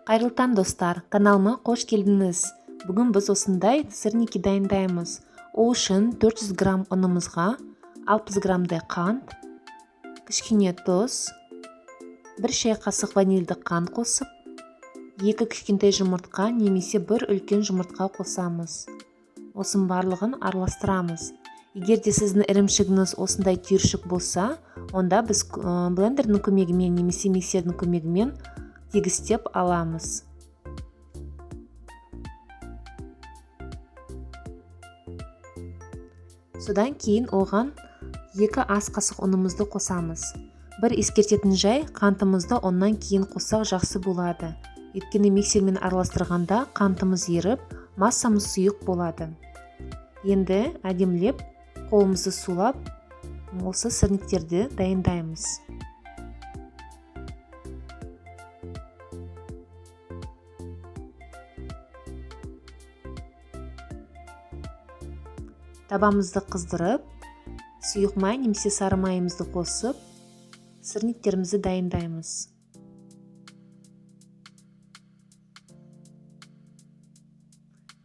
Қайырлы таң, достар! Каналыма қош келдіңіз. Бүгін біз осындай сырники дайындаймыз. Ол үшін 400 грамм ұнымызға 60 граммдай қант, кішкене тұз, 1 шай қасық ванильді қант қосып, 2 кішкентай жұмыртқа немесе 1 үлкен жұмыртқа қосамыз. Осының барлығын араластырамыз. Егер де сіздің ірімшігіңіз осындай түйіршік болса, онда біз блендердің көмегімен немесе миксердің көмегімен тегістеп аламыз. Содан кейін оған 2 ас қасық ұнымызды қосамыз. Бір ескертетін жай, қантымызды оннан кейін қоссақ жақсы болады. Өйткені миксермен араластырғанда қантымыз еріп, массамыз сұйық болады. Енді әдемілеп қолымызды сулап, осы сырниктерді дайындаймыз. Табамызды қыздырып, сұйық май немесе сары майымызды қосып, сырниктерімізді дайындаймыз.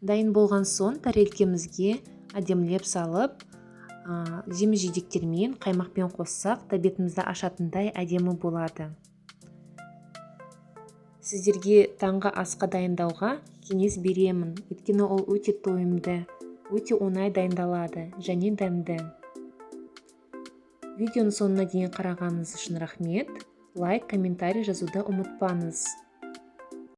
Дайын болған соң тарелкемізге әдемілеп салып, жеміс жидектермен, қаймақпен қоссақ, тәбетімізді ашатындай әдемі болады. Сіздерге таңғы асқа дайындауға кеңес беремін, өйткені ол өте тойымды, өте оңай дайындалады және дәмді. Видеоның соңына дейін қарағаныңыз үшін рахмет. Лайк, комментарий жазуды ұмытпаңыз.